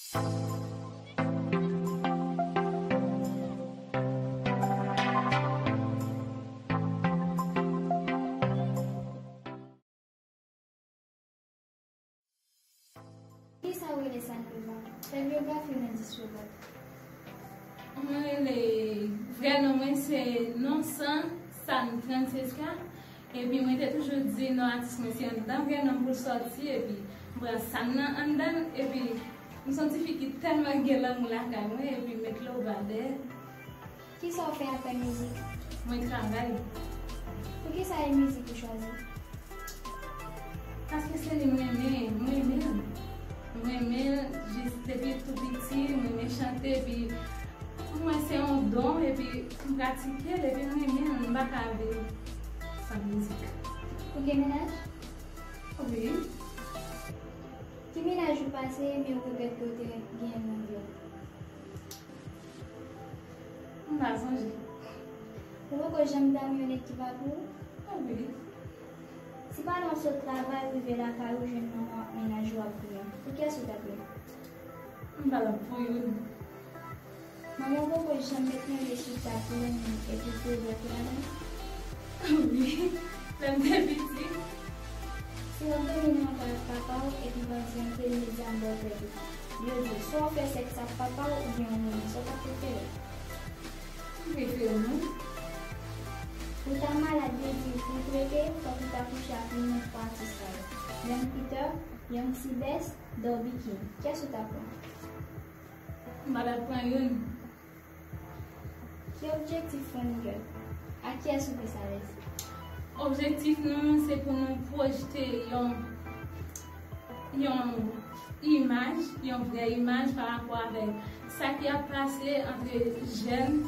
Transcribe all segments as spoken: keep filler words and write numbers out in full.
Kisa w rele Sanlova? Fè byografi w nan dis yo ba. Mwen rele, vrè non mwen se Nonsan San Francisca. Epi mwen te toujou di non atis mwen se anndan vrè non m pou l sòti. Epi m pran San nan anndan l. Epi m se yon tifi ki tèlman gen lanmou lakay mwen. Epi m met Lova dèyè. Kisa w fè apre mizik? Mwen travay. Poukisa e mizik ou chwazi? Paske se li m renmen, m renmen l. M renmen l jis depi tou piti, m renmen chante, epi pou mwen se yon don, epi m pratike l, epi m renmen l, m pa ka viv san mizik. Ou gen mennaj? Wi. Ki mennaj ou pase, men ou regrèt ke w te gen nan vi w? M pa sonje. Ou poko janm tanmen yon nèg ki pa pou ou? Wi. Si pandan w sot travay, ou rive lakay ou, jwenn manman w ak mennaj ou ap griyen, pou kiyès ou t ap ye? M pa t ap pou youn. Manman w poko janm met yon je sou tèt ou, epi pou w bloke ladan l? Wi, lè m te piti. Si w ap dòmi nan yon kay ak papa w, epi bandi antre, li met zam ba w tèt ou. Yo di w, swa w fè sèks ak papa w oubyen w mouri, sa w t ap prefere? M prefere mouri. Ou ta malad, yo di w pou w trete, fòk ou ta kouche ak youn nan twa atis sa yo. Young Peter, Young Seabass, Derby King. Kiyès ou ta pran? M pa t ap pran youn. Ki objektif Funny Girl? Ak kiyès ou plis alèz? Objektif nou, se pou nou pwojte yon, yon imaj, yon vrè imaj pa rapò avèk sa ki ap pase antre jèn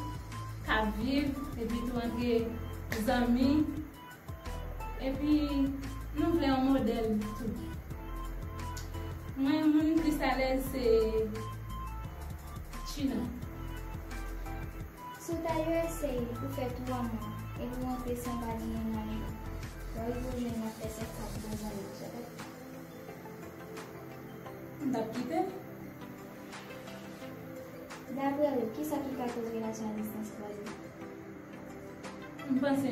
k ap viv, epi tou antre zanmi. Epi, nou vle yon modèl tou. Mwen, moun m plis alèz se China. Si w ta U S A pou fè twa mwa, epi w antre san pa di mennaj ou, lè w rive w jwenn l ap fè sèks ak gwo zanmi w, sa w t ap fè? M t ap kite l. Daprè ou, kisa ki ka koz relasyon a distans kraze? M panse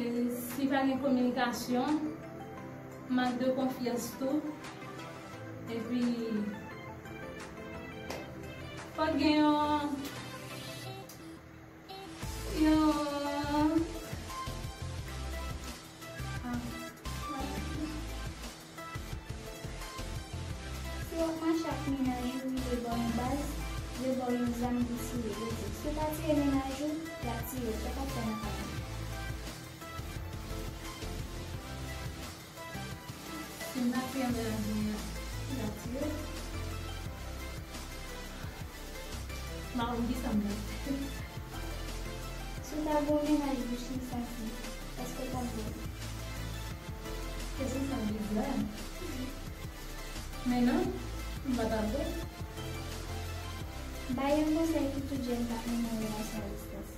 si pa gen kominikasyon, mank de konfyans tou. Epi, fòk gen yon, yon, ah, Si w ap mache ak mennaj ou, rive bò yon baz, yo ba w yon zam ki tire, yo di, si w pa tire mennaj ou, y ap tire w, sa w t ap fè nan ka sa? Si m pa tire mennaj mwen an, y ap tire m? M pa konn kisa m t ap fè. Si w ta gen yon mennaj bouch li santi, èske w t ap vle l? Kesyon sa bizarre. Men non, m pa t ap vle. Bay yon konsèy pou tout jèn k ap mennen yon relasyon a distans.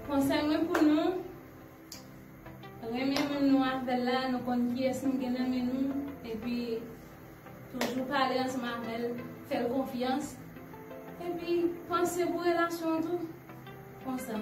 Konsèy mwen pou nou, renmen moun nou avè l la, nou konn kiyès nou gen nan men nou, epi toujou pale ansanm avè l, fè l konfyans, epi panse pou relasyon an tou. Konsa,